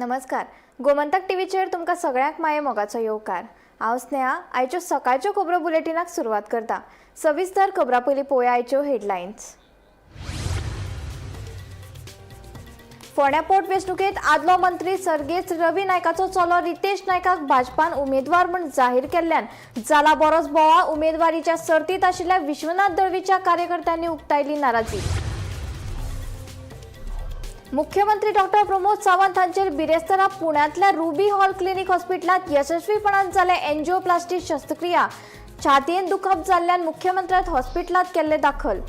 नमस्कार, गोमंतक टीव्हीचेर तुमकां सगळ्यांक माये मोगाचो येवकार. हांव स्नेहा आयच्यो सकाळच्यो खबरो बुलेटिनाक सुरवात करता. सविस्तर खबरां पयलीं पळोवया आयच्यो हेडलायन्स. फोंड्या पोट वेंचणुकेंत आदलो मंत्री सर्गेस्त रवी नायकाचो चलो रितेश नायकाक भाजपान उमेदवार म्हूण जाहीर केल्ल्यान जाला बरोच बोवाळ. उमेदवारीच्या सर्तींत आशिल्ल्या विश्वनाथ दळवीच्या कार्यकर्त्यांनी उक्तायली नाराजी. मुख्यमंत्री डॉक्टर प्रमोद सावंत हांचेर बिरेस्तारा पुण्यांतल्या रुबी हॉल क्लिनिक हॉस्पिटलांत यशस्वीपणान जाले एन्जिओप्लास्टी शस्त्रक्रिया. छातयेन दुखप जाल्ल्यान मुख्यमंत्र्यान हॉस्पिटलांत केल्ले दाखल.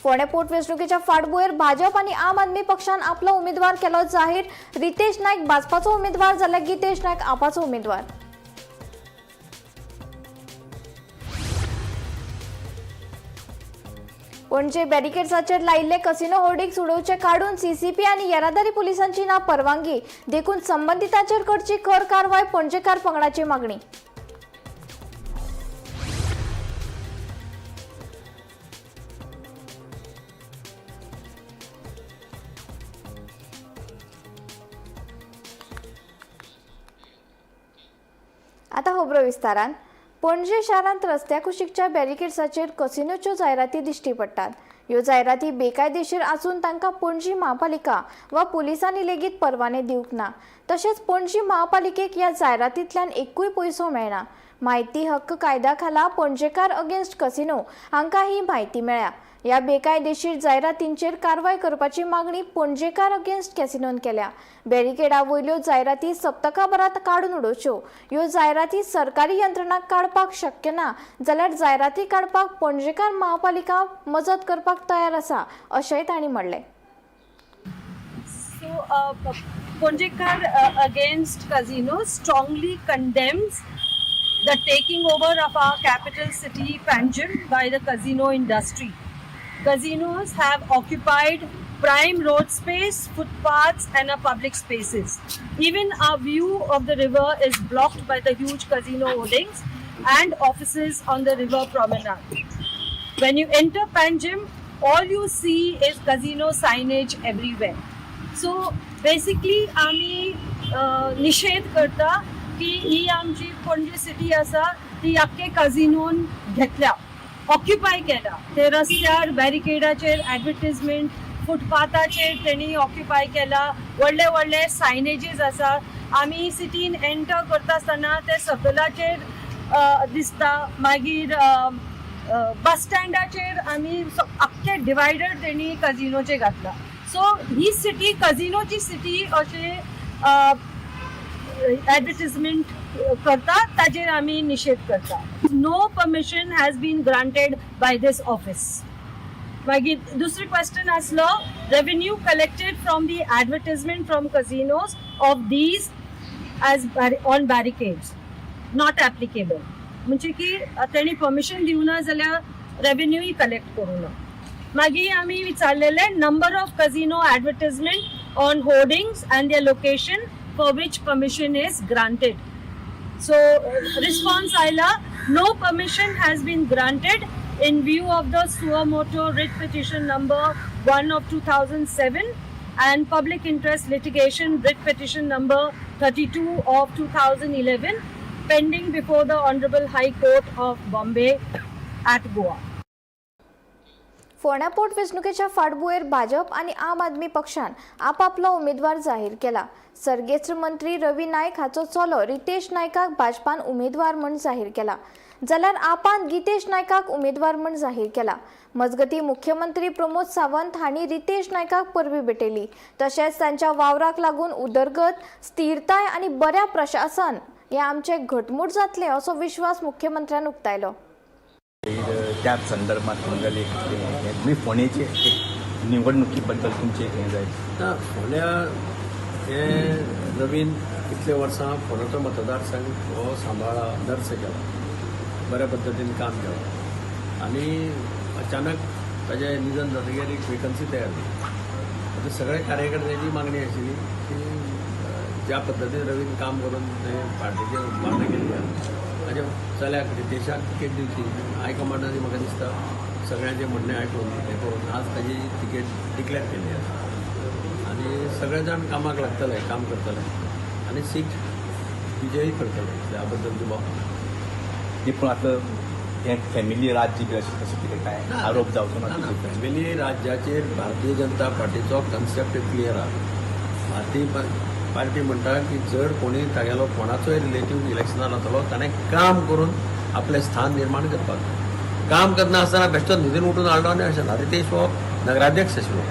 फोंडें पोटवेंचणुकेच्या फाटभुंयेर भाजप आनी आम आदमी पक्षान आपलो उमेदवार केलो जाहीर. रितेश नायक भाजपाचो उमेदवार जाल्यार गितेश नायक आपाचो उमेदवार. पणजे बॅरिकेड्साचेर लायिल्ले कसिनो होर्डिंग्स उडोवचे काडून सीसीपी आनी येरादारी पुलिसांची ना परवानगी, देखून संबंदितांचेर करची खर कारवाय, पणजेकार पंगडाची मागणी. आता खबरो विस्तारान. पणजे शारांत रस्त्या कुशीकच्या बॅरिकेड्साचेर कसिनोच्यो जायराती दिश्टी पडटात. ह्यो जायराती बेकायदेशीर आसून तांकां पणजी म्हापालिका वा पुलिसांनी लेगीत परवाने दिवंक ना. तशेंच पणजी म्हापालिकेक ह्या जायरातींतल्यान एकूय पयसो मेळना. म्हायती हक्क कायद्या खाला पणजेकार अगेन्स्ट कसिनो हांकां ही म्हायती मेळ्ळ्या. ह्या बेकायदेशीर जायरातींचेर कारवाय करपाची मागणी पणजेकार अगेन्स्ट कॅसिनोन केल्या. बॅरिकेडा वयल्यो जायराती सप्तकाभरात काडून उडोवच्यो. ह्यो जायराती सरकारी यंत्रणांक काडपाक शक्य ना जाल्यार जायराती काडपाक पणजेकार महापालिका मजत करपाक तयार आसा, अशेंय तांणी म्हणलें. So, Ponjekar Against Casino strongly condemns the taking over of our capital city Panjim by the casino industry. Casinos have occupied prime road space, footpaths, and our public spaces. Even our view of the river is blocked by the huge casino hoardings and offices on the river promenade. When you enter Panjim, all you see is casino signage everywhere. So basically आमी निशेध करता की ही आमची Panaji city आसा ती आख्खे कझिनोन घेतल्या, occupy केला. ते रस्त्यार बॅरिकेडाचेर ॲडवर्टिजमेंट, फुटपाथाचेर तेणी ऑक्युपाय केला. व्हडले व्हडले सायनेजीस आसा. आमी सिटीन एंटर करता आसतना ते सकलाचेर दिसता. मागीर बस स्टँडाचेर आमी आख्खे डिवायडर तेणी कझिनोचे घातला. सो ही सिटी कझिनोची सिटी अशें ॲडवर्टिजमेंट करता, ताजेर आमी निशेध करता. No permission has been granted by this office. मागीर दुसरी क्वेश्चन आसलो revenue collected from the advertisement from casinos of these as on barricades not applicable. म्हणजे की तेणी परमिशन दिवना जाल्यार रेवेन्यूय कलेक्ट करूं ना. मागीर आमी विचारलेले number of casino advertisement on hoardings and their location for which permission is granted. So response आयला, no permission has been granted in view of the suo moto writ petition number 1 of 2007 and public interest litigation writ petition number 32 of 2011 pending before the Honorable High Court of Bombay at Goa. फोंड्या पोट वेंचणुकेच्या फाटभुंयेर भाजप आनी आम आदमी पक्षान आपापलो उमेदवार जाहीर केला. सर्गेस्त मंत्री रवी नायक हाचो चलो रितेश नायकाक भाजपान उमेदवार म्हूण जाहीर केला, जाल्यार आपान गितेश नायकाक उमेदवार म्हूण जाहीर केला. मजगतीं, मुख्यमंत्री प्रमोद सावंत हांणी रितेश नायकाक परबीं भेटयली. तशेंच तांच्या वावराक लागून उदरगत, स्थिरताय आनी बऱ्या प्रशासन हें आमचें घटमूट जातलें, असो विश्वास मुख्यमंत्र्यान उक्तायलो. त्या संदर्भात तुमगेलें कितें हें, म्हणजे फोंडेचे एक निवडणुकी बद्दल तुमचें हें जाय. ना, फोंड्या हे नवीन कितले वर्सां फोंड्याचो मतदारसंघ हो सांबाळ्ळा, आदर्श केला, बऱ्या पद्दतीन काम केलां आनी अचानक ताजें निधन जातकीर एक वेकन्सी तयार जाली. आतां सगळ्या कार्यकर्त्यांची मागणी आशिल्ली की ज्या पद्दतीन रवीन काम करून ते पार्टीचें उबारणी केल्ली आहा, ताच्या चल्याक रितेशाक तिकेट दिवची. हायकमांडान म्हाका दिसता सगळ्यांचें म्हणणें आयकून हें करून आज ताजी तिकेट डिक्लेर केल्ली आसा आनी सगळे जाण कामाक लागतले, काम करतले आनी सीट विजयी करतले, ह्या बद्दल दुबाव ना. न्ही, पूण आतां हें फॅमिली राज्य बी अशें तशें कितें काय आरोप जावचो ना ना, तुजेर? फॅमिली राज्याचेर भारतीय जनता पार्टीचो कन्सेप्ट क्लियर आहा. भारतीय पार्टी म्हणटा की जर कोणी तागेलो कोणाचोय रिलेटीव इलेक्शनान वतलो ताणें काम करून आपलें स्थान निर्माण करपाक जाय. काम करना आसतना बेश्टो न्हिदून उठून हाडलो आनी अशें ना. रितेश हो नगराध्यक्ष आशिल्लो,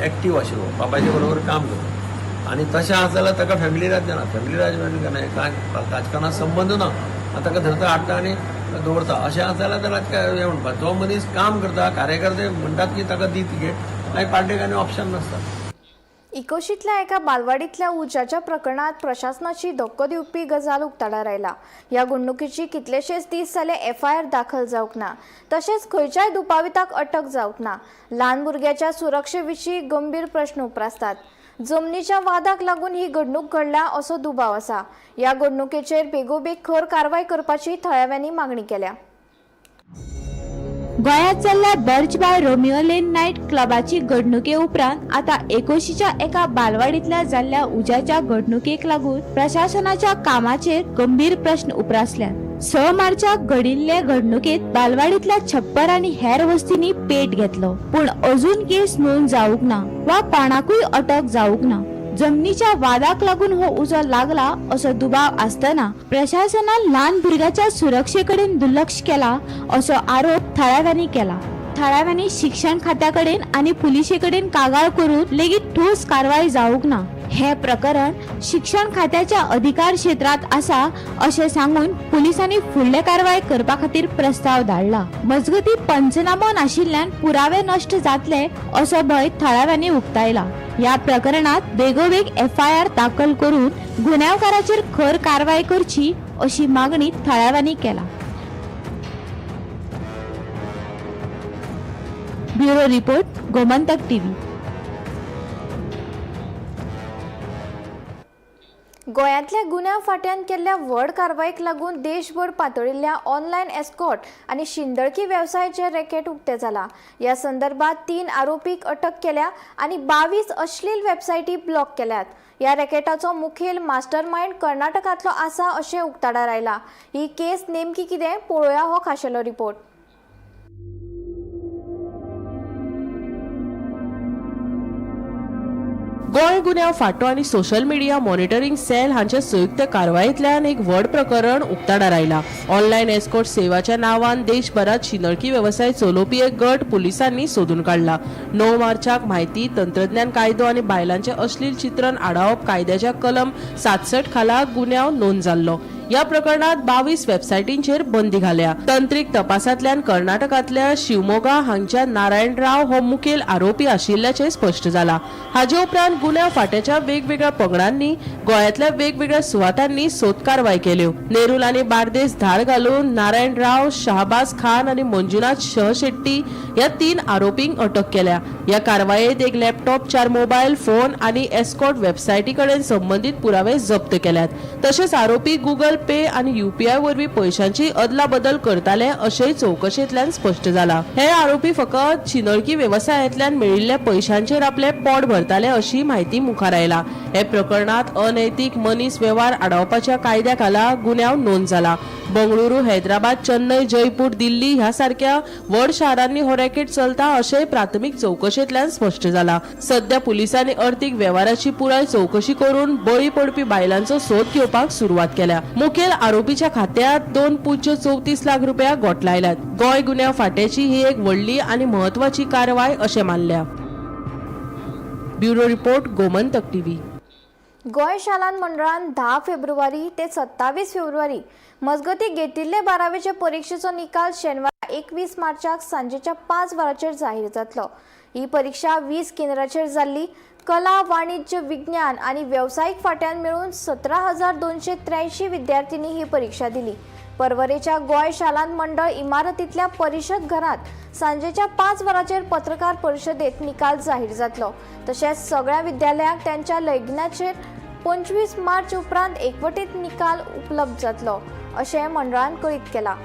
एक्टीव आशिल्लो, बापायचे बरोबर काम करता आनी तशें आसा जाल्यार ताका फॅमिली राज्य ना. फॅमिली राज्य म्हणजे काय राजकारणात संबंद ना, आनी ताका धरता हाडटा आनी दवरता अशें आसा जाल्यार तर राजकारण हें म्हणपाक जो मनीस काम करता, कार्यकर्ते म्हणटात की ताका दी तिकेट, मागीर पार्टेक आनी ऑप्शन नासता. इकोशींतल्या एका बालवाडींतल्या उज्याच्या प्रकरणांत प्रशासनाची धक्को दिवपी गजाल उक्ताडार आयला. ह्या घडणुकीची कितलेशेच दीस जाले एफआयआर दाखल जावंक ना, तशेंच खंयच्याय दुबाविताक अटक जावंक ना. ल्हान भुरग्याच्या सुरक्षे विशीं गंभीर प्रश्न उप्रासतात. जमनीच्या वादाक लागून ही घडणूक घडल्या असो दुबाव आसा. ह्या घडणुकेचेर बेगोबेग खर कारवाय करपाची थळाव्यांनी मागणी केल्या. गोंयांत जाल्ल्या Birch by Romeo Lane night क्लबाची घडणुके उपरांत आतां एकोशीच्या एका बालवाडींतल्या जाल्ल्या उज्याच्या घडणुकेक लागून प्रशासनाच्या कामाचेर गंभीर प्रश्न उप्रासल्यात. 6 मार्चाक घडिल्ले घडणुकेत बालवाडींतल्या छप्पर आनी हेर वस्तींनी पेट घेतलो, पूण अजून केस नोंद जावंक ना वा कोणाकूय अटक जावंक ना. जमनीच्या वादाक लागून हो उजो लागला असो दुबाव आसतना प्रशासनान ल्हान भुरग्याच्या सुरक्षे कडेन दुर्लक्ष केला असो आरोप थळाव्यांनी केला. थळाव्यांनी शिक्षण खात्या कडेन आनी पुलिशे कडेन कागाळ करून लेगीत ठोस कारवाय जावंक ना. हे प्रकरण शिक्षण खात्याच्या अधिकार क्षेत्रांत आसा अशें सांगून पुलिसांनी फुडले कारवाय करपा खातीर प्रस्ताव धाडला. मजगतीं पंचनामो नाशिल्ल्यान पुरावे नश्ट जातले असो भंय थळाव्यांनी उक्तायला. ह्या प्रकरणात बेगोबेग एफआयआर दाखल करून गुन्यांवकाराचेर खर कारवाय करची अशी मागणी थळाव्यांनी केला. Bureau report, Gomantak TV. गोंयांतल्या गुन्यांव फांट्यान केल्ल्या व्हड कारवायेक लागून देशभर पातळिल्ल्या ऑनलायन एस्कॉर्ट आनी शिंदळकी वेवसायाचें रॅकेट उक्तें जालां. ह्या संदर्भात 3 आरोपीक अटक केल्या आनी 22 अश्लील वेबसायटी ब्लॉक केल्यात. ह्या रॅकेटाचो मुखेल मास्टरमायंड कर्नाटकांतलो आसा अशें उक्ताडार आयलां. ही केस नेमकी कितें पळोवया हो खाशेलो रिपोर्ट. गोंय गुन्यांव फांटो आनी सोशल मिडिया मॉनिटरींग सेल हांच्या संयुक्त कारवायेंतल्यान एक व्हड प्रकरण उक्ताडार आयला. ऑनलायन एस्कॉर्ट सेवाच्या नांवान देशभरात शिंदळकी वेवसाय चलोवपी एक गट पुलिसांनी सोदून काडला. 9 मार्चाक म्हायती तंत्रज्ञान कायदो आनी बायलांचे अश्लील चित्रण आडावप कायद्याच्या कलम 67 खाला गुन्यांव नोंद जाल्लो. ह्या प्रकरणात 22 वेबसायटींचेर बंदी घाल्या. तंत्रीक तपासांतल्यान कर्नाटकांतल्या शिवमोगा हांगच्या नारायण राव हो मुखेल आरोपी आशिल्ल्याचें स्पश्ट जाला. हाजे उपरांत गुन्यांव फांट्याच्या वेगवेगळ्या पंगडांनी गोंयांतल्या वेगवेगळ्या सुवातांनी सोद कारवाय केल्यो. नेरूल आनी बार्देस धाड घालून नारायण राव, शहाबाज खान आनी मंजुनाथ शहशेट्टी ह्या 3 आरोपींक अटक केल्या. ह्या कारवायेत एक लॅपटॉप, 4 मोबायल फोन आनी एस्कॉर्ट वेबसायटी कडेन संबंदीत पुरावे जप्त केल्यात. तशेंच आरोपी गुगल पे आनी युपीआय वरवीं पयशांची अदला बदल करताले अशेंय चवकशेंतल्यान स्पश्ट जाला. हे आरोपी फकत शिंदळकी वेवसायांतल्यान मेळिल्ल्या पयशांचेर आपले पोट भरताले अशी म्हायती मुखार आयला. हे प्रकरणात अनैतीक मनीस वेव्हार आडावपाच्या कायद्या खाला गुन्यांव नोंद जाला. बंगळुरू, हैदराबाद, चेन्नय, जयपूर, दिल्ली ह्या सारक्या व्हड शारांनी हो रॅकेट चलता अशेंय प्राथमीक चवकशेंतल्यान स्पश्ट जाला. सध्या पुलिसांनी अर्थीक वेव्हाराची पुराय चवकशी करून बळी पडपी बायलांचो सोद घेवपाक सुरवात केल्या. मुखेल आरोपीच्या खात्यात 2.34 लाख रुपया गोठलायल्यात. गोंय गुन्यांव फांट्याची ही एक व्हडली आनी म्हत्वाची कारवाय अशें मानल्या. Bureau report, Gomantak TV. Goa शालांत मंडळान 10 फेब्रुवारी ते 27 फेब्रुवारी मजगतीं घेतिल्ले 12वेचे परिक्षेचो निकाल शेनवारा 21 मार्चाक सांजेच्या 5 वरांचेर जाहीर जातलो. ही परिक्षा 20 केंद्राचेर जाल्ली. कला, वाणिज्य, विज्ञान आनी वेवसायीक फांट्यान मेळून 17,283 विद्यार्थ्यांनी ही परिक्षा दिली. परवरेच्या गोंय शालांत मंडळ इमारतींतल्या परिशद घरांत सांजेच्या 5 वरांचेर पत्रकार परिशदेत निकाल जाहीर जातलो. तशेंच सगळ्या विद्यालयांक त्यांच्या लग्नाचेर 25 मार्च उपरांत एकवटीत निकाल उपलब्ध जातलो अशें मंडळान कळीत केलां.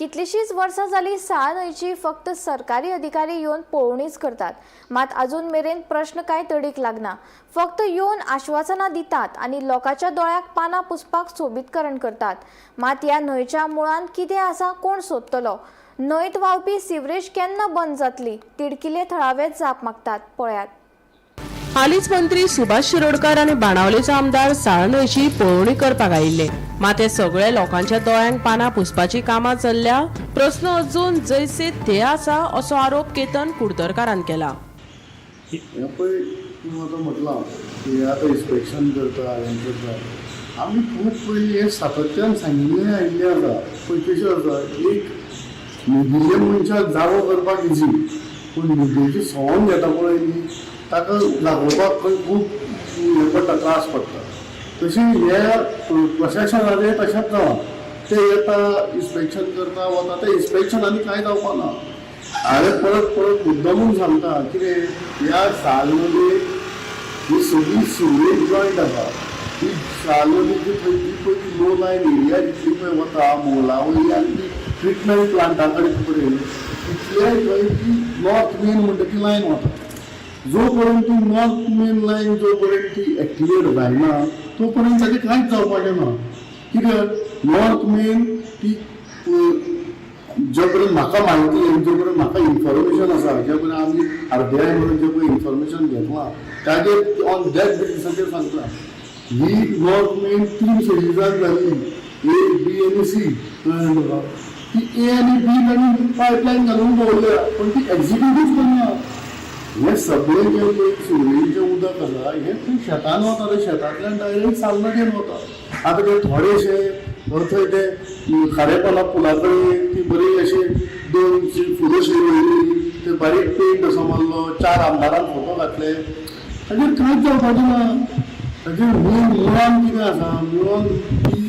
कितलीशींच वर्सां जालीं साळ न्हंयची फक्त सरकारी अधिकारी येवन पळोवणीच करतात, मात अजून मेरेन प्रश्न कांय तडीक लागना. फक्त येवन आश्वासनां दितात आनी लोकांच्या दोळ्याक पानां पुसपाक सोबीतकरण करतात. मात ह्या न्हंयच्या मुळांत कितें आसा कोण सोदतलो? न्हंयत व्हांवपी सिवरेज केन्ना बंद जातली? तिडकिले थळावे जाप मागतात. पळयात. हालींच मंत्री सुभाष शिरोडकर आनी बाणावलेचो आमदार साळ न्हंयची पळोवणी करपाक आयिल्ले. मात हे सगळे लोकांच्या दोळ्यांक पानां पुसपाची कामां चल्ल्या. प्रस्न अजून जैसे ते आसा असो आरोप केतन कुडतरकारान केला. हें पळय, तूं आतां म्हटलां की आतां इन्स्पेक्शन करता, हें करता. आमी खूब पयलीं हें सातत्यान सांगिल्लें आयिल्लें आसा. पळय कशें आसा, एक न्हिदिल्ल्या मनशाक जागो करपाक इजी, पूण न्हिदेचें सवंग घेता पळय न्ही, ताका जागोवपाक खंय खूब हें पडटा, त्रास पडटा. तशें हे प्रशासनाचें तशेंच जालां. ते येता, इन्स्पेक्शन करता, वता. ते इन्स्पेक्शनांनी कांय जावपा ना. हांवें परत परत मुद्दमून सांगता, कितें ह्या साल नदयेक ही सगळी सिवरेज जॉयंट आसा. ही साल नदीची थंय जी पळय ती लो लायन एरिया जितली पळय वता मोला वयली आनी ती ट्रिटमेंट प्लांटा कडेन पर्यंत, तितले थंय ती नॉर्थ मेन म्हणटा ती लायन वता. जो पर्यंत ती नॉर्थ मेन लायन जो पर्यंत ती एक्टिवेट जायना, तो पर्यंत ताजें कांयच जावपाचें ना. कित्याक नॉर्थ मेन ती जे पर्यंत म्हाका म्हायती आनी जे पर्यंत म्हाका इन्फॉर्मेशन आसा, जे पर्यंत आमी आर बी I म्हणून जे पळय इन्फॉर्मेशन घेतलां, ताजेर ऑन that बेसिसाचेर सांगता, ही नॉर्थ मेन तीन फेजीजान जाल्ली, ए, बी आनी सी. कळ्ळें तुका? ती ए आनी बी तांणी पायपलायन घालून दवरल्या, पूण ती एक्झिक्युटूच करना. हें सगळें जें पळय सिवरेजीचें उदक आसा, हें थंय शेतान वता. ते शेतांतल्यान डायरेक्ट साल नदयेन वता. आतां ते थोडेशे थंय ते खारेपाला पुला कडेन ती बरी अशी दोन फुलां शी रोयली, ते बारीक पेंट असो मारलो, चार आमदारान फोटो घातले, ताजेर कांयच जावपाचें ना. ताजेर मेन मुळान कितें आसा, मुळान ती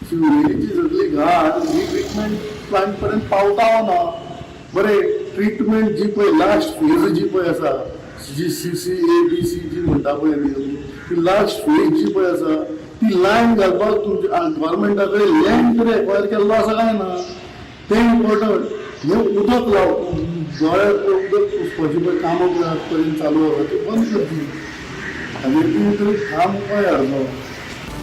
सिवरेजीची सगळी घाण ही ट्रिटमेंट प्लांट पर्यंत पावता वा ना. बरें, ट्रिटमेंट जी पळय लास्ट फेज जी पळय आसा, G C C A B C G म्हणटा पळय न्ही तुमी, ती लास्ट फेज जी पळय आसा, ती लायन घालपाक तुमच्या गव्हर्मेंटा कडेन लँड तरी एक्वायर केल्लो आसा काय ना, तें इम्पॉर्टंट. हें उदक लाव दोळ्याक उदक पुसपाची पळय कामां पळय आज पर्यंत चालू आसा, ती बंद करची. आनी ती तरी ठाम उपाय हाडचो.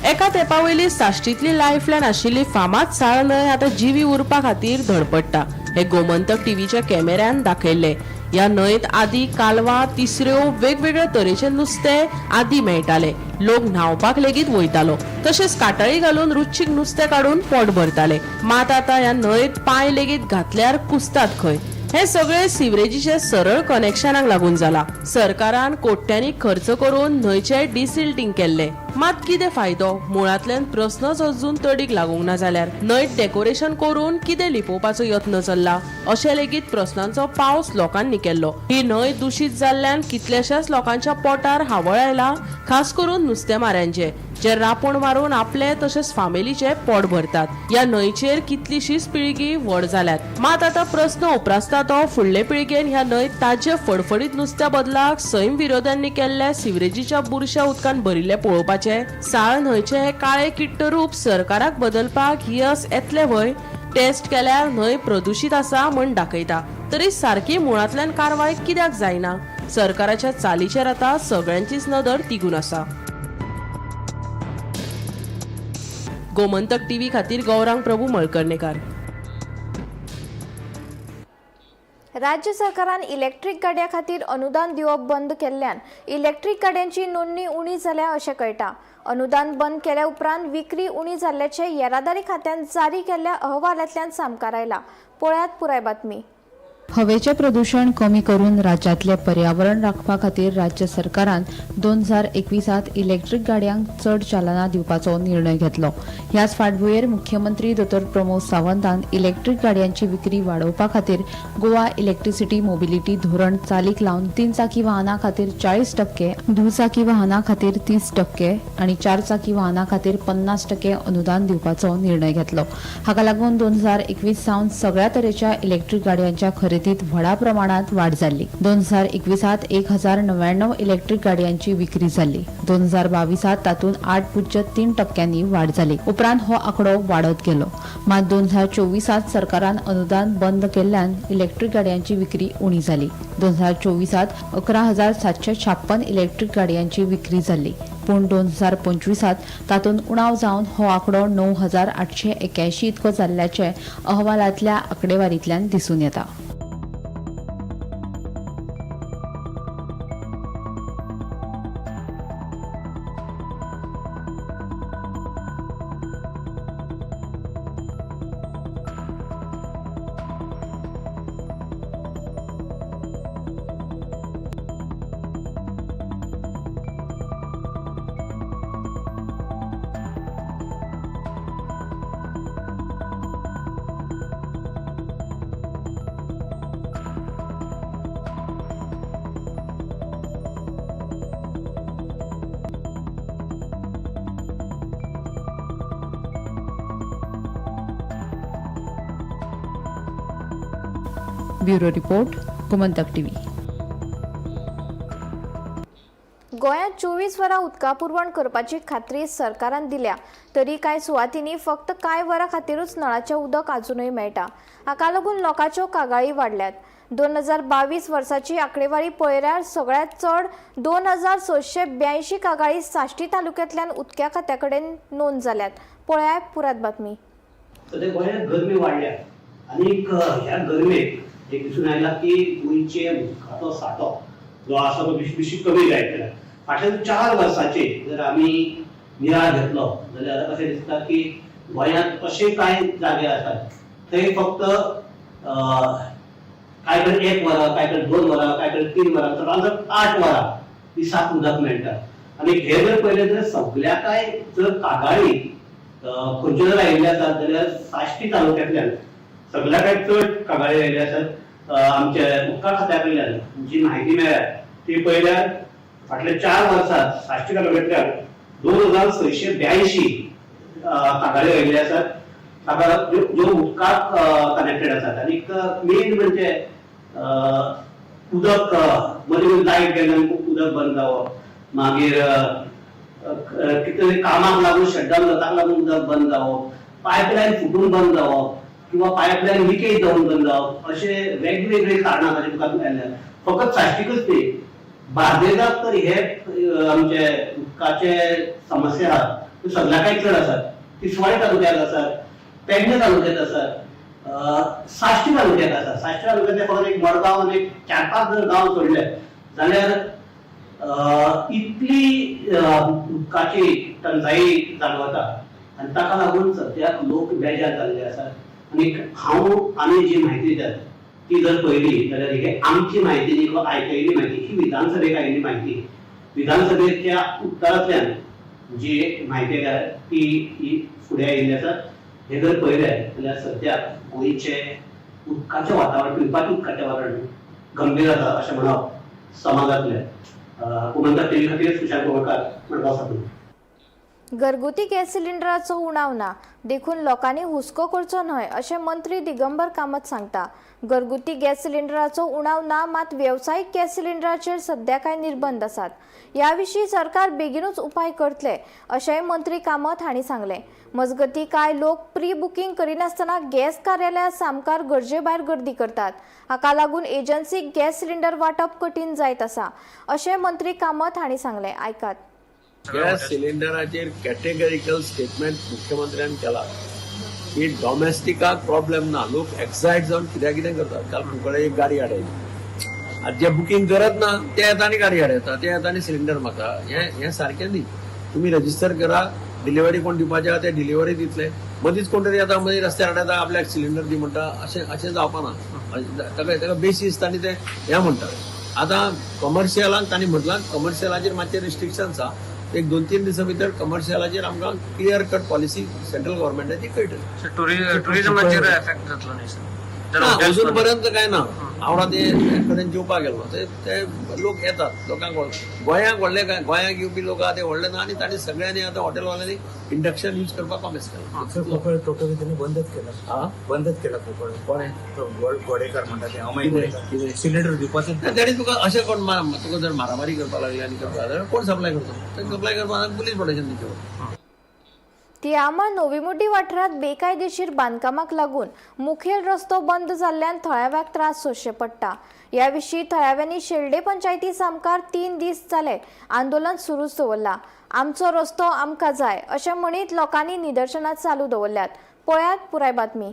एका तेंपा वयली साश्टींतली लायफलायन आशिल्ली फामाद साळ न्हंय आतां जिवी उरपा खातीर धडपडटा हें गोमंतक टीव्हीच्या कॅमेऱ्यान दाखयल्लें. ह्या न्हंयत आदी कालवां, तिसऱ्यो, वेगवेगळे तरेचे नुस्तें आदी मेळटाले. लोक न्हांवपाक लेगीत वयतालो, तशेंच काटाळी घालून रुचीक नुस्तें काडून पोट भरताले. मात आतां ह्या न्हंयत पांय लेगीत घातल्यार कुसतात खंय. हे सगळे सिवरेजीचे सरळ कनेक्शनाक लागून जाला. सरकारान कोट्यांनी खर्च करून न्हंयचे डिसिल्टींग केल्ले, मात कितें फायदो? मुळांतल्यान प्रस्नच अजून तडीक लागूंक ना जाल्यार न्हंयत डेकोरेशन करून कितें लिपोवपाचो यत्न चल्ला, अशें लेगीत प्रस्नांचो पावस लोकांनी केल्लो. ही न्हंय दुशीत जाल्ल्यान कितल्याशाच लोकांच्या पोटार हावळ आयला, खास करून नुस्तेमाऱ्यांचे, जे रापोण मारून आपले तशेंच फामिलीचे पोट भरतात. ह्या न्हंयचेर कितलीशीच पिळगी व्हड जाल्यात, मात आतां प्रस्न उप्रासता तो फुडले पिळगेन ह्या न्हंयत ताजे फडफडीत नुस्त्या बदलाक सैम विरोध्यांनी केल्ल्या सिवरेजीच्या बुरश्या उदकान भरिल्ले पळोवपाचे? साळ न्हंयचे हे काळे किट्ट रूप सरकाराक बदलपाक येस येतले व्हय? टेस्ट केल्यार न्हंय प्रदुशीत आसा म्हण दाखयता, तरी सारकी मुळांतल्यान कारवाय कित्याक जायना? सरकाराच्या चालीचेर आतां सगळ्यांचीच नदर तिगून आसा. गोमंतक टीव्ही खातीर गौरांग प्रभू मळकर्णेकार. राज्य सरकारान इलेक्ट्रीक गाडयां खातीर अनुदान दिवप बंद केल्ल्यान इलेक्ट्रीक गाडयांची नोंदणी उणी जाल्या अशें कळटा. अनुदान बंद केल्या उपरांत विक्री उणी जाल्ल्याचें येरादारी खात्यान जारी केल्ल्या अहवालांतल्यान सामकार आयला. पळयात पुराय बातमी. हवेचें प्रदूशण कमी करून राज्यांतलें पर्यावरण राखपा खातीर राज्य सरकारान 2021त इलेक्ट्रीक गाडयांक चड चालना दिवपाचो निर्णय घेतलो. ह्याच फाटभुंयेर मुख्यमंत्री दोतोर प्रमोद सावंतान इलेक्ट्रीक गाडयांची विक्री वाडोवपा खातीर गोवा इलेक्ट्रिसिटी मोबिलिटी धोरण चालीक लावन तीन चाकी वाहना खातीर 40%, दुचाकी वाहना खातीर 30% आनी चार चाकी वाहना खातीर 50% अनुदान दिवपाचो निर्णय घेतलो. हाका लागून 2021 सावन सगळ्या तरेच्या इलेक्ट्रीक गाडयांच्या खरेदी खरेदीत व्हडा प्रमाणात वाड जाल्ली. 2021 1099 इलेक्ट्रीक गाडयांची विक्री जाल्ली. 2022 तातूंत 8.3% वाड जाली. उपरांत हो आंकडो वाडत गेलो. मात 2024 सरकारान अनुदान बंद केल्ल्यान इलेक्ट्रीक गाडयांची विक्री उणी जाली. 2024 11,756 इलेक्ट्रीक गाडयांची विक्री जाल्ली, पूण 2025 तातूंत उणाव जावन हो आंकडो 9,881 इतको जाल्ल्याचें अहवालांतल्या आंकडेवारींतल्यान दिसून येता. Bureau report, Gomantak TV. गोंयांत 24 वरां उदका पुरवण करपाची खात्री सरकारान दिल्या तरी कांय सुवातींनी फक्त कांय वरां खातीरूच नळाचें उदक आजुनूय मेळटा. हाका लागून लोकांच्यो कागाळी वाडल्यात. 2022 वर्साची आंकडेवारी पळयल्यार सगळ्यांत चड 2682 कागाळी साश्टी तालुक्यांतल्यान उदका खात्या कडेन नोंद जाल्यात. पळयात पुरात बातमी. सद्या गोंयांत गरमी वाडल्या आनीक ह्या गरमेक एक दिसून आयला की गोंयचे उदकाचो सांठो जो आसा तो बेशी बेशी कमी जायत गेला. फाटल्या 4 वर्सांचे जर आमी नियाळ घेतलो जाल्यार आतां कशें दिसता की गोंयांत अशे कांय जागे आसात थंय फक्त कांय कडेन 1 वरां, कांय कडेन 2 वरां, कांय कडेन 3 वरां, चडांत चड 8 वरां दिसाक उदक मेळटा. आनी हे जर पळयलें जाल्यार सगल्या कांय जर कागाळी खंयच्यो जर आयिल्ल्यो आसात जाल्यार साश्टी तालुक्यांतल्यान सगल्या कांय चड कागाळी आयिल्ल्यो आसात. आमच्या उदका खात्या कडल्यान जी म्हायती मेळ्ळ्या ती पळयल्यार फाटल्या 4 वर्सांत साश्टी तालुक्यांतल्यान 2682 कागाळी आयिल्ल्यो आसात. ताका ज्यो उदकाक कनेक्टेड आसात. आनीक मेन म्हणजे उदक मदीं मदीं लायट गेल्ल्यान खूब उदक बंद जावप, मागीर कितें तरी कामाक लागून शटडावन जाता ताका लागून उदक बंद जावप, पायपलायन फुटून बंद जावप किंवा पायपलायन लिकेज जावन बंद जावप, अशे वेगवेगळी कारणां ताचे मुखार आयल्या. फकत साश्टीकच न्ही, बार्देजाक तर हे आमचे उदकाचे समस्या आहात त्यो सगल्या कांय चड आसात. तिसवाडी तालुक्यात आसात, पेडणे तालुक्यात आसात, साश्टी तालुक्यात आसात. साश्टी तालुक्यांतले फकत एक मडगांव आनी एक 4-5 जर गांव सोडले जाल्यार इतली उदकाची टंचाई जाणवता आनी ताका लागून सद्याक लोक बेजार जाल्ले आसात. आनी हांव आमी जी म्हायती दितात ती जर पळयली जाल्यार हे आमची म्हायती न्ही किंवा आयकयिल्ली म्हायती ही विधानसभेक आयिल्ली म्हायती, विधानसभेच्या उत्तरांतल्यान जी म्हायती आयल्या ती ही फुडें आयिल्ली आसा. हे जर पळयलें जाल्यार सद्याक गोंयचें उदकाचें वातावरण, पिवपाचें उदकाचें वातावरण गंभीर आसा अशें म्हणप समा जातलें. गोमंतक टीव्ही खातीर सुशांत गोवळकार, मडगांव साकून. घरगुती गॅस सिलिंडराचो उणाव ना देखून लोकांनी हुस्को करचो न्हय अशें मंत्री दिगंबर कामत सांगता. घरगुती गॅस सिलिंडराचो उणाव ना, मात वेवसायीक गॅस सिलिंडराचेर सध्या कांय निर्बंध आसात. ह्या विशीं सरकार बेगीनूच उपाय करतले अशेंय मंत्री कामत हांणी सांगलें. मजगतीं कांय लोक प्री बुकींग करिनासतना गॅस कार्यालया सामकार गरजे भायर गर्दी करतात. हाका लागून एजन्सीक गॅस सिलिंडर वांटप कठीण जायत आसा अशें मंत्री कामत हांणी सांगलें. आयकात. गॅस सिलिंडराचेर कॅटेगरिकल स्टेटमेंट मुख्यमंत्र्यान केला की डॉमेस्टिकाक प्रॉब्लेम ना. लोक एक्सायट जावन कित्याक कितें करतात. काल कुंकळे एक गाडी हाडयली, आतां जे बुकींग करत ना ते येता आनी गाडी हाडयता, ते येता आनी सिलिंडर मागता. हें सारकें न्ही. तुमी रजिस्टर करा, डिलिव्हरी कोण दिवपाचे आहा ते डिलिव्हरी दितले. मदींच कोण तरी येता, मदीं रस्त्यार हाडयता, आपल्याक सिलिंडर दी म्हणटा. अशें अशें जावपा ना. ताका ताका बेसीस तांणी ते हें म्हणटा. आतां कमर्शियलाक तांणी म्हटलां कमर्शियलाचेर मातशें रिस्ट्रिक्शन्स आहा. एक 2-3 दिसां भितर कमर्शियलाचेर आमकां क्लियर कट पॉलिसी सेंट्रल गव्हर्मेंटाची कळटली. टुरिझमाचेर एफेक्ट जातलो न्ही सर? अजून पर्यंत काय ना. हांव राती कडेन जेवपाक गेल्लो, ते ते लोक येतात लोकांक गोंयांक व्हडले, गोंयांक येवपी लोक आहा ते व्हडले ना. आनी तांणी सगळ्यांनी आतां हॉटेलवाल्यांनी इंडक्शन यूज करपाक कॉमेस केला. टोटली त्यांनी बंदच केला. हा, बंदच केला कोकण. कोणें? गोडेकर म्हणटा ते, अमय गोडेकर, सिलिंडर दिवपाचो. That is तुका अशें कोण तुका जर मारामारी करपाक लागली आनी करपाक जाल्यार कोण सप्लाय करतो? ते सप्लाय करपाक पुलीस प्रोटेक्शन दिवचें. तिळामळ नोवीमुड्डी वाठारांत बेकायदेशीर बांदकामाक लागून मुखेल रस्तो बंद जाल्ल्यान थळाव्याक त्रास सोंसचे पडटा. ह्या विशीं थळाव्यांनी शेल्डे पंचायती सामकार 3 दीस जाले आंदोलन सुरूच दवरलां. आमचो रस्तो आमकां जाय अशें म्हणीत लोकांनी निदर्शनां चालू दवरल्यात. पळयात पुराय बातमी.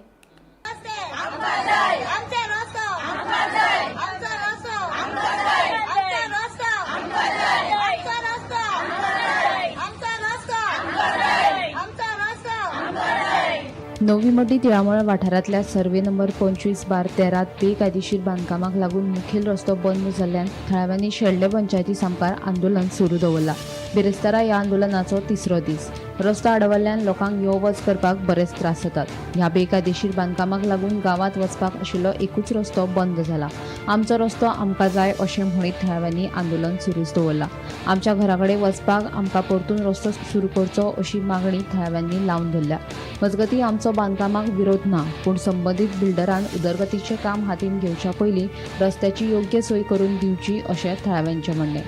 नवी मड्डी तिळामळ वाठारांतल्या सर्वे नंबर 25/13 बेकायदेशीर बांदकामाक लागून मुखेल रस्तो बंद जाल्ल्यान थळाव्यांनी शेल्डे पंचायती सामकार आंदोलन सुरू दवरलां. बिरेस्तारा ह्या आंदोलनाचो तिसरो दीस. रस्तो आडवल्ल्यान लोकांक यो वच करपाक बरेच त्रास जातात. ह्या बेकायदेशीर बांदकामाक लागून गांवांत वचपाक आशिल्लो एकूच रस्तो बंद जाला. आमचो रस्तो आमकां जाय अशें म्हणीत थळाव्यांनी आंदोलन सुरूच दवरलां. आमच्या घरा कडेन वचपाक आमकां परतून रस्तो सुरू करचो अशी मागणी थळाव्यांनी लावन धरल्या. मजगतीं, आमचो बांदकामाक विरोध ना, पूण संबंदीत बिल्डरान उदरगतीचें काम हातीन घेवच्या पयलीं रस्त्याची योग्य सोय करून दिवची अशें थळाव्यांचें म्हणणें.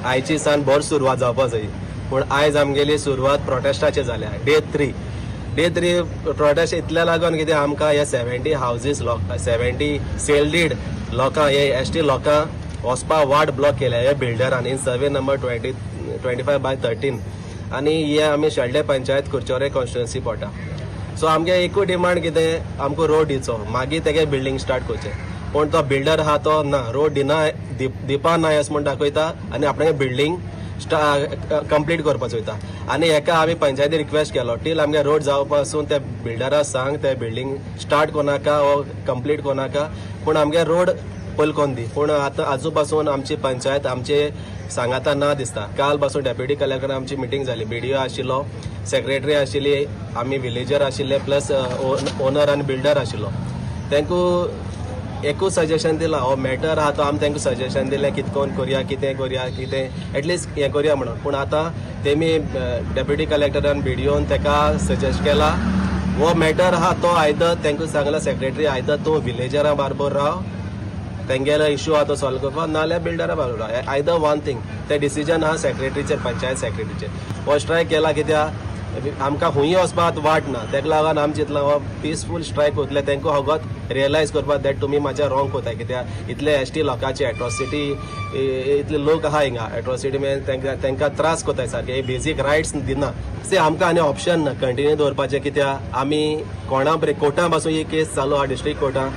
आयची सान बरी सुरवात जावपा जाय, पूण आयज आमगेली सुरवात प्रोटेस्टाचे जाल्या. डे थ्री प्रोटेस्ट इतल्या लागून कितें आमकां हे 70 हावजीस लोक, 70 सेल डीड लोकां, हे एसटी लोकां वचपा वाट ब्लॉक केल्या हे बिल्डरान in survey number 25/13. आनी हे आमी शेल्डे पंचायत, कुरचोरे कॉन्स्टिट्युन्सी पडटा. सो आमगे एकूय डिमांड कितें, आमकां रोड दिवचो, मागीर तेगे बिल्डींग स्टार्ट करचें. पूण तो बिल्डर आहा तो ना रोड दिना, दिवपा ना अशें म्हूण दाखयता आनी आपणागे बिल्डींग कंप्लीट करपाक चोयता. आनी हेका आमी पंचायती रिक्वेस्ट केलो, टील आमगे रोड जावपा पासून त्या बिल्डरा सांग ते बिल्डींग स्टार्ट कोनाका वो कंप्लीट कोनाका, पूण आमगे रोड पयलीं कोन दी. पूण आतां आजू पासून आमची पंचायत आमचे सांगाता ना दिसता. काल पासून डेप्युटी कलेक्टर आमची मिटींग जाली, बीडीओ आशिल्लो, सेक्रेटरी आशिल्ली, आमी विलेजर आशिल्ले, प्लस ओनर आनी बिल्डर आशिल्लो. तांकां एकूच सजेशन दिलां, हो मॅटर आहा तो आमी तांकां सजेशन दिलें, कितें कोन करया, कितें करया, कितें एटलिस्ट हें करया म्हणून. पूण आतां तेमी डेप्युटी कलेक्टरान, बीडीओन ताका सजेस्ट केला, हो मॅटर आहा तो आयदर तांकां सांगला सेक्रेटरी, आयदर तूं विलेजरा बारबर राव, तेंगेलो इशू आहा तो सॉल्व करपाक, नाल्यार बिल्डरा बारबर राव, आयदर वन थिंग. ते डिसिजन आहा सेक्रेटरीचेर, पंचायत सेक्रेटरीचेर. हो स्ट्रायक केला कित्याक आमकां खूंय वचपाक वाट ना, तेका लागून आमी चिंतलां हो पिसफूल स्ट्रायक वतले, तांकां होगत रियलायज करपाक that तुमी मातशें रॉंग कोताय, कित्याक इतले एसटी लोकांची एट्रॉसिटी, इतले लोक आहा हिंगा, एट्रॉसिटी तांकां तांकां त्रास कोताय सारके, बेजीक रायट्स दिना. से आमकां आनी ऑप्शन ना कंटिन्यू दवरपाचें, कित्याक आमी कोणा कोर्टा पासून ही केस चालू आहा. डिस्ट्रिक्ट कोर्टान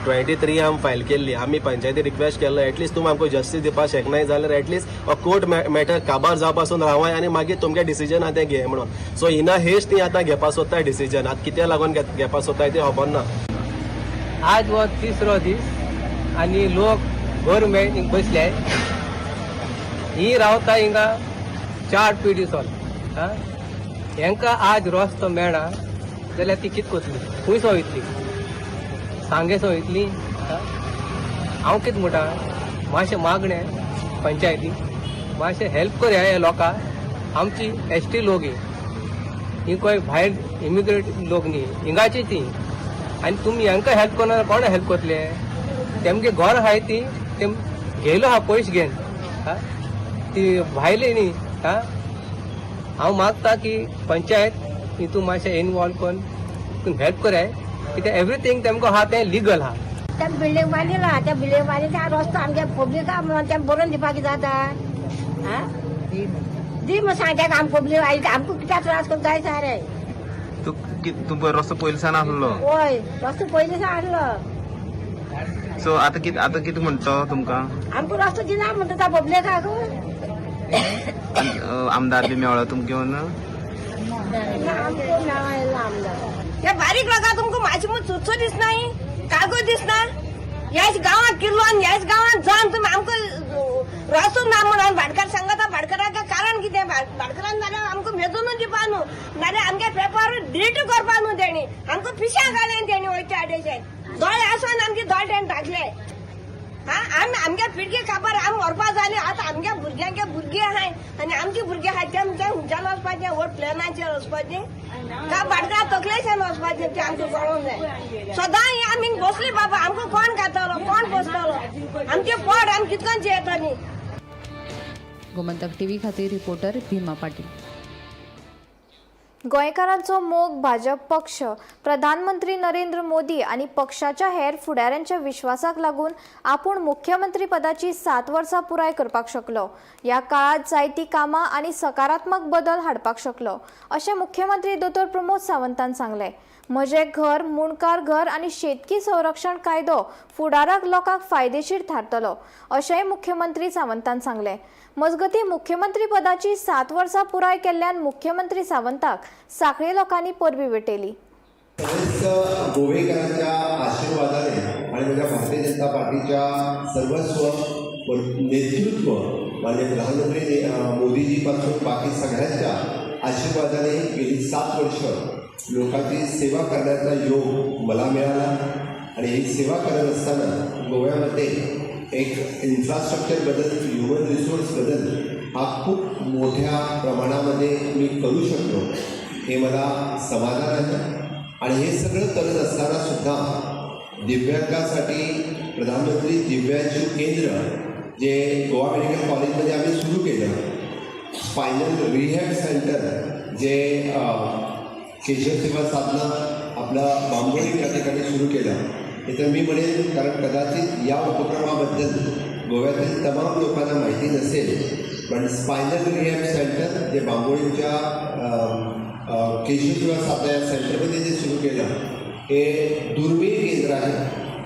23 आमी फायल केल्ली. आमी पंचायती रिक्वेस्ट केल्लो, एटलिस्ट तुमी आमकां जस्टीस दिवपाक शकनाय जाल्यार एटलिस्ट हो कोर्ट मॅटर काबार जावपा पासून रावाय आनी मागीर तुमगे डिसिजन आहा तें घे म्हणून. सो हिना हेच ती आतां घेवपाक सोदताय डिसिजन, आतां कित्याक लागून घेवपाक सोदताय तें खबर ना. आज हो तिसरो दीस आनी लोक घर मेळ बसले. ही रावता हिंगा चार पिढी सोल. हेंका आज रस्तो मेळना जाल्यार ती कित कोतली, खंय सो वयतली, सांगे सो वयतली? हांव कित म्हणटा, मातशें मागणें पंचायती मातशें हेल्प करया ह्या लोकांक. आमची एसटी लोक ही, ही खंय भायर इमिग्रेट लोक न्ही, हिंगाची ती. आनी तुमी हांकां हेल्प करना, कोण हेल्प करतले? तेमगे घर आहाय ती तेम घेयलो आहा पयशे घेवन, ती भायली न्ही. हा, हांव मागता की पंचायत हितून मातशें इनवॉल्व करून हेल्प कराय, कित्याक एवरीथींग तेमकां आहा तें लिगल आहा. त्या बिल्डिंग बांदिला, त्या बिल्डिंग बांदली, त्या रस्तो आमच्या पब्लिका म्हणून त्या बरोवन दिवपाक जाता. आ दी म्हण सांगता आम पब्लीक आयली, आमकां कित्याक त्रास करून जाय सारे. तूं तूं रस्तो पयलीं सान आसलो? हय, रस्तो पयलीं सान आसलो. सो आतां कितें म्हणटा तुमकां? आमकां रस्तो दिना म्हणटा त्या पब्लिकाक. आनी, आमदार बी मेळ्ळो तुमकां येवन? आमकां मेळ्ळा आमदार. हे बारीक लोकां तुमकां मातशें म्हूण चुचो दिसना, कागद दिसना. ह्याच गांवांत किल्लो आनी ह्याच गांवांत जावन तुमी आमकां रस्तो ना म्हणून भाटकार सांगता. भाटकाराक कारण कितें? भाटकारान जाल्यार आमकां मेजूनच दिवपा न्हू, नाल्यार आमगे पेपर डिलीट करपा न्हू तेणी. तेणी आमकां पिश्यां घालें तेणी वयच्या आडेशेन दोळे आसोन आमचे दोळे तेणी धाकले. हा आमी आमगे पिडगे काबार आमी व्हरपा जाली. आतां आमगे भुरग्यांगे भुरगीं आहाय आनी आमची भुरगीं आहाय ते खंयच्यान वचपाचें व्हड प्लेनाचेर वचपाचें काय भाटकारा तकलेच्यान वचपाचें तें आमकां कळोंक जाय. सदां ही आमी बसली बाबा आमकां कोण खातलो कोण बसतलो आमचें पोट आमी कितकोन जियेतलीं. गोमंतक टीव्ही खातीर रिपोर्टर भीमा पाटील. गोंयकारांचो मोग भाजप पक्ष प्रधानमंत्री नरेंद्र मोदी आनी पक्षाच्या हेर फुडाऱ्यांच्या विश्वासाक लागून आपूण मुख्यमंत्री पदाची 7 वर्सां पुराय करपाक शकलो. ह्या काळांत जायतीं कामां आनी सकारात्मक बदल हाडपाक शकलो अशें मुख्यमंत्री दोतोर प्रमोद सावंतान सांगलें. म्हजें घर मुणकार घर आनी शेतकी संरक्षण कायदो फुडाराक लोकांक फायदेशीर थारतलो अशेंय मुख्यमंत्री सावंतान सांगलें. मजगतीं मुख्यमंत्री पदाची 7 वर्सां पुराय केल्ल्यान मुख्यमंत्री सावंताक सांखळे लोकांनी परबीं भेटयली. तसेच गोवेकरांच्या आशीर्वादाने आणि माझ्या भारतीय जनता पार्टीच्या सर्वस्व नेतृत्व माननीय प्रधानमंत्री मोदीजीपासून बाकी सगळ्यांच्या आशीर्वादाने गेली 7 वर्ष लोकांची सेवा करण्याचा योग मला मिळाला आणि ही सेवा करत असताना गोव्यामध्ये एक इन्फ्रास्ट्रक्चर बदल, ह्युमन रिसोर्स बदल हा खूप मोठ्या प्रमाणामध्ये मी करू शकलो हे मला समाधान आहे. आणि हे सगळं करत असताना सुद्धा दिव्यांगासाठी प्रधानमंत्री दिव्यांशु केंद्र जे गोवा मेडिकल कॉलेजमध्ये आम्ही सुरू केलं, स्पायनल रिहॅब सेंटर जे केशव सेवा साधना आपलं बांबोळी या ठिकाणी सुरू केलं, हे तर मी म्हणेन कारण कदाचित या उपक्रमाबद्दल गोव्यातील तमाम लोकांना माहिती नसेल, पण स्पायनल रिहॅब सेंटर जे बांबोळीच्या केशव सेवा साधना या सेंटरमध्ये जे सुरू केलं हे दुर्मिळ केंद्र आहे,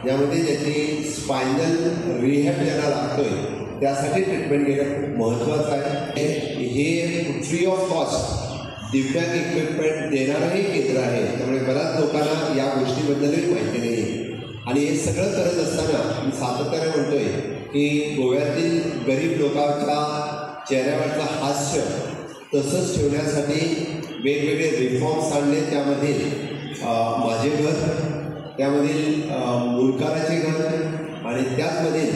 ज्यामध्ये ज्याची स्पायनल रिहॅब ज्यांना लागतो आहे त्यासाठी ट्रीटमेंट घेणं खूप महत्त्वाचं आहे. हे फ्री ऑफ कॉस्ट दिव्यांग इक्विपमेंट देणारंही केंद्र आहे, त्यामुळे बऱ्याच लोकांना या गोष्टीबद्दलही माहिती नाही. आणि हे सगळं करत असताना मी सातत्याने म्हणतो आहे की गोव्यातील गरीब लोकांच्या चेहऱ्यावरचं हास्य तसंच ठेवण्यासाठी वेगवेगळे रिफॉर्म्स आणले. त्यामध्ये माझे घर, त्यामधील मुलकाराचे घर आणि त्याचमधील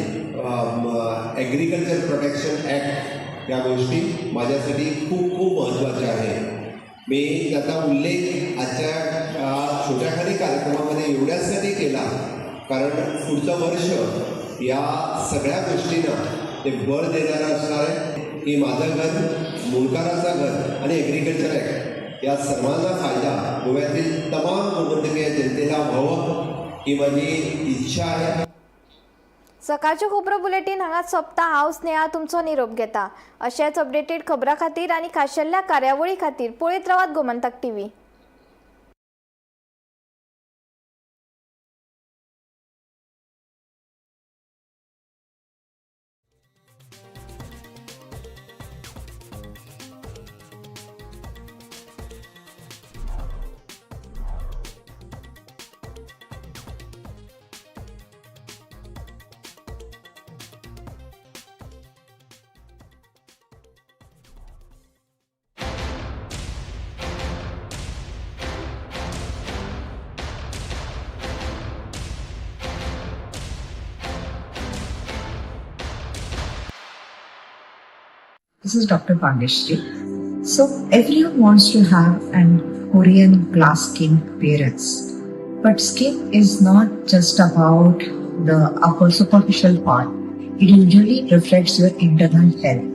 ॲग्रिकल्चर प्रोटेक्शन ॲक्ट या गोष्टी माझ्यासाठी खूप खूप महत्त्वाच्या आहेत. मी त्याचा उल्लेख आजच्या छोट्याखाली कार्यक्रमामध्ये एवढ्यासाठी केला कारण पुढचं वर्ष या सगळ्या गोष्टींना ते बळ देणारं असणार आहे की माझं घर, मुलकाराचा घर आणि ॲग्रिकल्चर ॲक्ट या सर्वांना फायदा गोव्यातील तमाम गोमंतकीय जनतेला व्हावं ही माझी इच्छा आहे. सकाळच्यो खबरो बुलेटीन हांगाच सोंपता. हांव स्नेहा तुमचो निरोप घेता. अशेच अपडेटेड खबरां खातीर आनी खाशेल्ल्या कार्यावळी खातीर पळयत रावात Gomantak TV. This is Dr. Bageshri. So everyone wants to have an Korean glass skin appearance. But skin is not just about the upper superficial part. It usually reflects your internal health.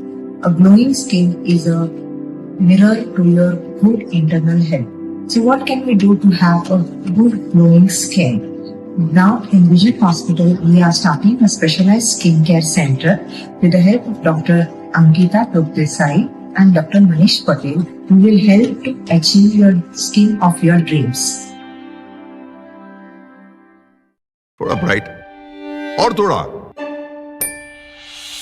A glowing skin is a mirror to your good internal health. So what can we do to have a good glowing skin? Now in Vision Hospital, we are starting a specialized skincare center with the help of Dr. Ankita Desai and Dr. Manish Patel, who will help to achieve your skin of your dreams. थोड़ा bright और थोड़ा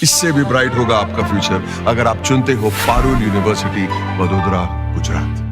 इससे भी bright होगा आपका future अगर आप चुनते हो पारुल यूनिवर्सिटी, वडोदरा, गुजरात.